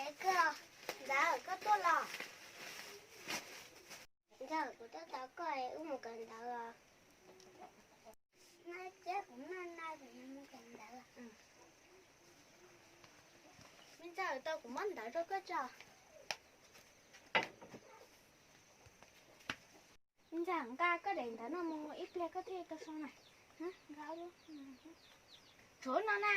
Koj, ntxawm, koj tuaj los? Ntxawm, kuv tuaj tos koj es wb mus kawm ntawv os. Nab, kuv noj nab, kuv yuav mus kawm ntawv. Me ntxawm, tau kuv muab ntawv rau koj tso. Me ntxawm, nqa koj daim ntawv no mus ib pliag koj thiaj tau so na. Nqa, tshuav no na.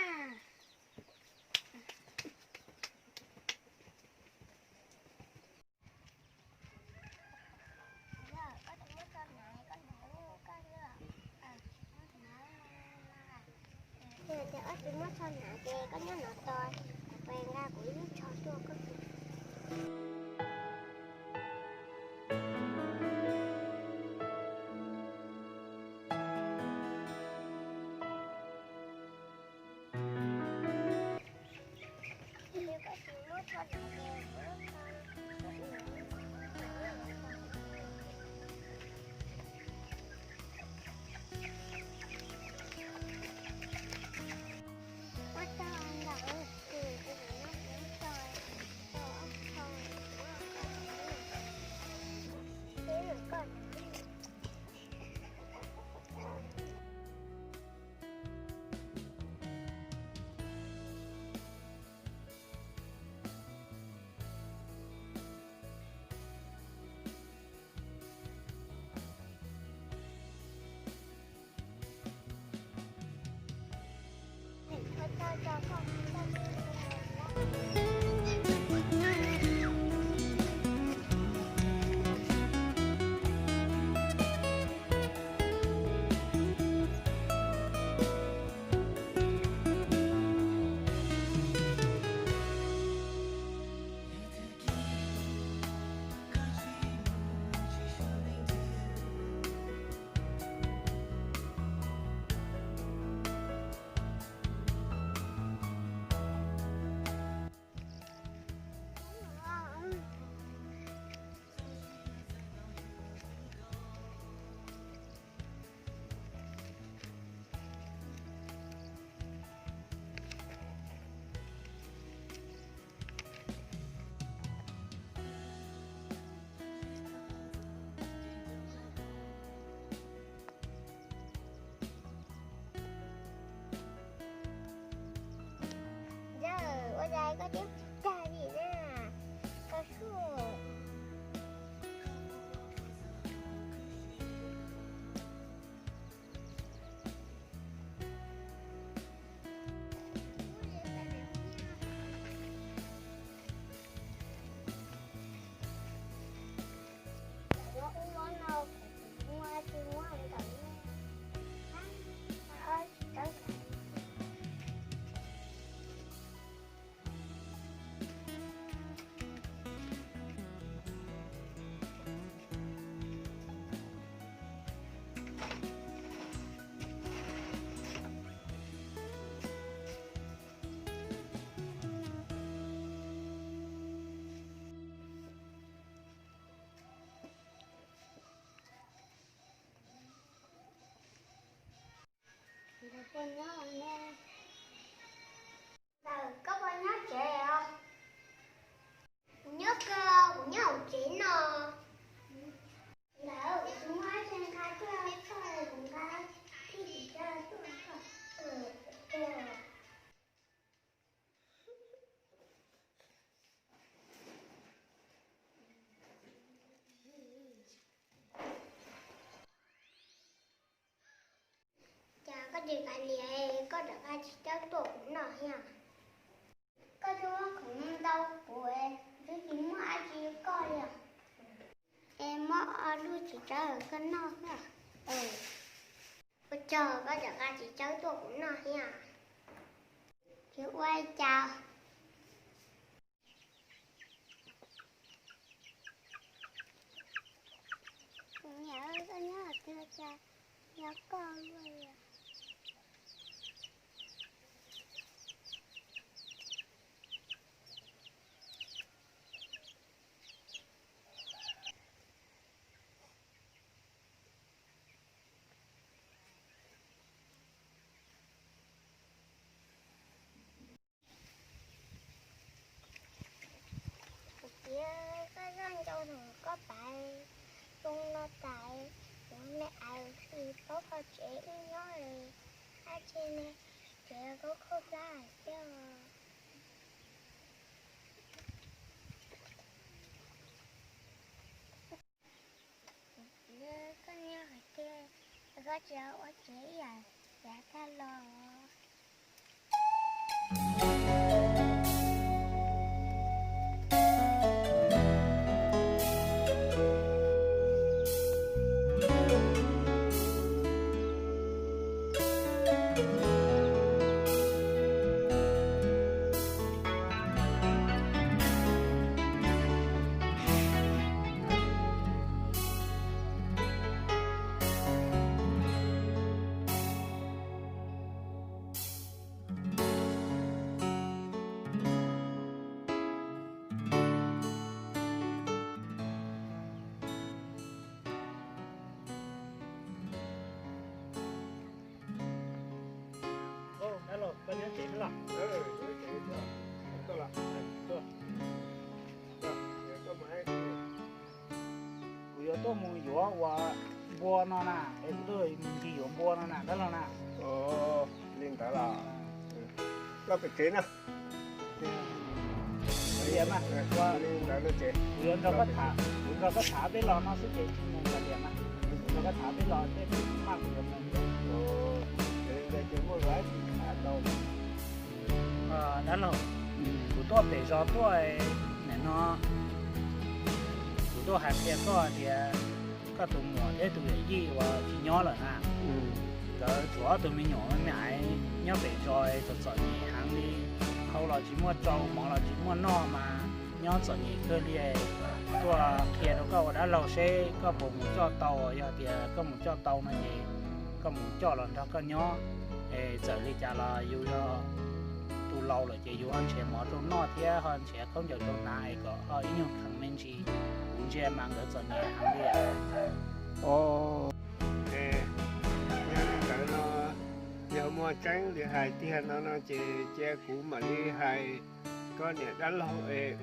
Yog tias ob tug muab tsho hnav ces koj nyob no tos, kuv pais nqa kuv ib lub tsho tuaj koj. Yawg, ua cas koj twb tsis tag li na? Koj sub. Ntawd koj puas nyob tsev os? Kuv nyob kawg, kuv nyob hauv tsev no. Ntawd kuv muaj ib txhia nqa tuaj txog, kuv nqa tij tsis tsa tuaj txog. Cas koj tsis kam liam, koj rov qab txiv tsawb tuaj kuv noj thiab? Koj twb muab khoom ntau kuv, twb tsis muab dab tsi koj li. Es muab ob lub txiv tsawb koj noj thiab. Ua tsaug koj rov qab txiv tsawb tuaj kuv noj thiab. Tsis ua cas. Kuv niam, koj nyob hauv twg cas nyob koj luaj li? Tais, kuv me ais tsis paub kho tsev ib nyob li, ab tsi ne, tsev kub khuj plab thiab. Koj niam hais tias koj tsis ua tsev ib yam yav tag los. Dab laug, koj nyob tsev los? Kuv yuav tuaj mus yuav ua npua no na, es kuv tuaj mus ncig yuav npua no na dab laug na. Li ntawd los koj pem tsev na. Kuv yuav nrog koj tham, kuv nrog koj tham peb los no xwb ces tsis mus kiag li mas. Kuv nrog koj tham peb los tej maj kuv yuav mus. Dab laug, kuv tuaj pem zos tuaj, nim no kuv tuaj hais qhia koj tias koj tus muam thiab tus yawm yij uas tsis nyob lawm na, nkawd tshuav ob tug me nyuam me me ais nyob pem zos txom txom nyem heev li, hau los tsis muaj tsau, mov los tsis muaj noj mas nyob txom nyem kawg li. Tuaj qhia rau koj ua dab laug seb koj puas mus coj tau, yog tias koj mus coj tau no ces koj mus coj los nrog koj nyob. Es txawm li cas los yus yog tus laus lawm ces yus ho nrhiav mov rau noj thiab ho nrhiav khaub ncaws rau hnav es kom ho ib nyuag kheev me ntsis. Kuv ntsia mas nkawd txom nyem heev li. Yog li ntawd no, yog muaj tseeb li hais tiag no no ces cia kuv mam li hais koj niam dab laug es wb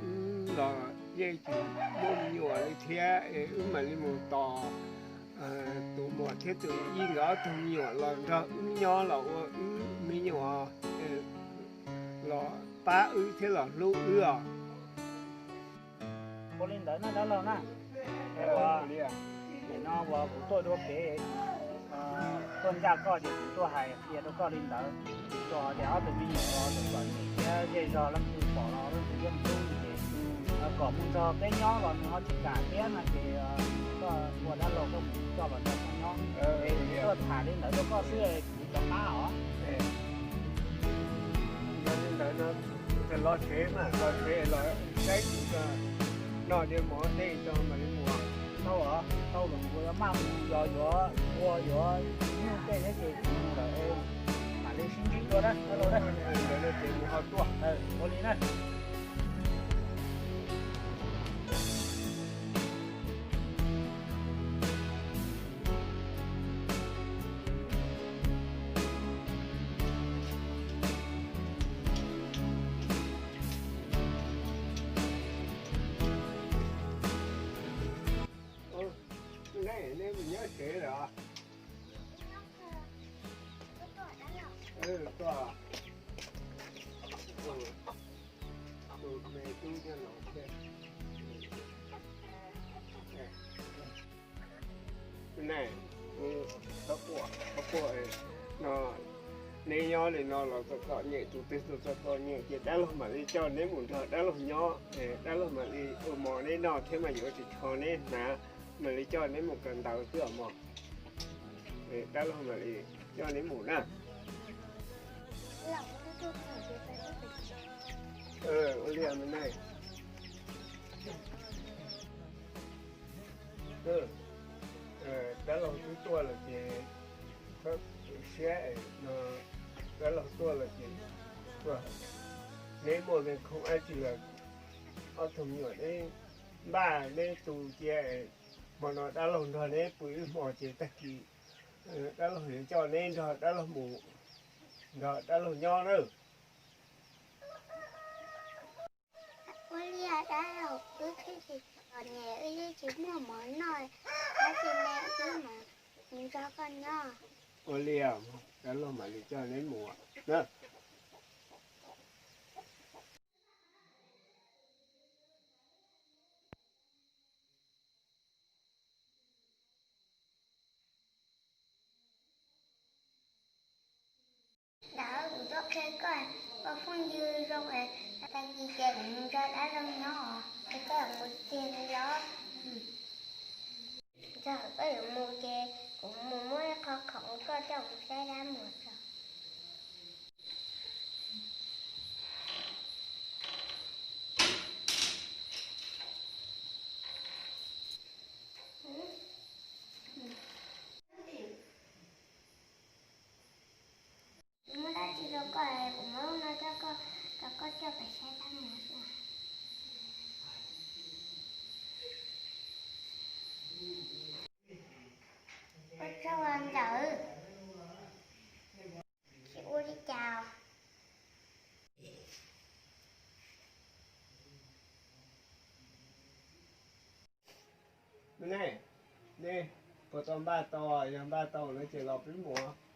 los yeej tsis muaj me nyuam li thiab es wb mam li mus tos tus muam thiab tus yij nkawd ob tug me nyuam los nrog wb nyob los ua wb me nyuam, los pab wb thiab los hlub wb os. Ua li ntawd na dab laug na. Nim no uas kuv tuaj dua kev tuaj ncaj koj ces kuv tuaj hais qhia rau koj li ntawd. Tsis txog tias ob tug me nyuam los txom nyem thiab zej zog leej twg pom los leej twg yeej hlub ces kom mus nrog peb nyob los nws ho tsis kam thiab no ces koj ua dab laug koj mus coj los nrog koj nyob. Es kuv tuaj tham li ntawd rau koj xwb, kuv rov qab os. Yog li ntawd no, los tsev mas los tsev los saib kuv noj diav mov dej tso mam li mus. Tau os, tau los kuv yuav maj mus yos yuav ua yuav nyuj tej thiab ces kuv mus lawm, mam li sib ntsib dua na dab laug na. Ntawd ces mus ho tuaj. Ua li na. Nej, nej mus nyob tsev lawm os? Tuaj, tus me tub nyob no thiab. Neb, txhob quaj, txhob quaj no, neb nyob li no los txom txom nyem, tus twg txom txom nyem ces dab laug mam li coj neb mus nrog dab laug nyob, dab laug mam li ua mov neb noj thiab mas yuav ris tsho neb hnav, mam li coj neb mus kawm ntawv xwb os mog. Dab laug mam li coj neb mus na. Ua li me neeg. Dab laug twb tuaj lawm ces txhob tu siab no, dab laug tuaj lawm ces neb muaj npe khoom dab tsi los ob tug me nyuam neb npaj neb tu cia, hmo no dab laug nrog neb pw ib hmo ces tag kis dab laug yuav coj neb nrog dab laug mus, nrog dab laug nyob na. Ua li dab laug, wb thiaj tsis Niam, wb twb tsis muaj mov noj, tab sis ne wb mam mus nrog koj nyob. Ua li, dab laug mam li coj neb mus na. Ntawd kuv tuaj qhia koj, koj phooj ywg zoo es tag kis ces kuv mus nrog dab laug nyob os, es koj mus tiag li os. Yog koj yuav mus ces kuv mus muab ib qho khoom rau koj coj mus saib dab muag tso. Kuv muab dab tsi rau koj es kuv muab lub no coj koj, rau koj coj pem saib dab muag xwb. Ua tsaug ntawd, tsis ua li cas. Nej, nej puas tau npaj tau? Yog npaj tau no ces los peb mus.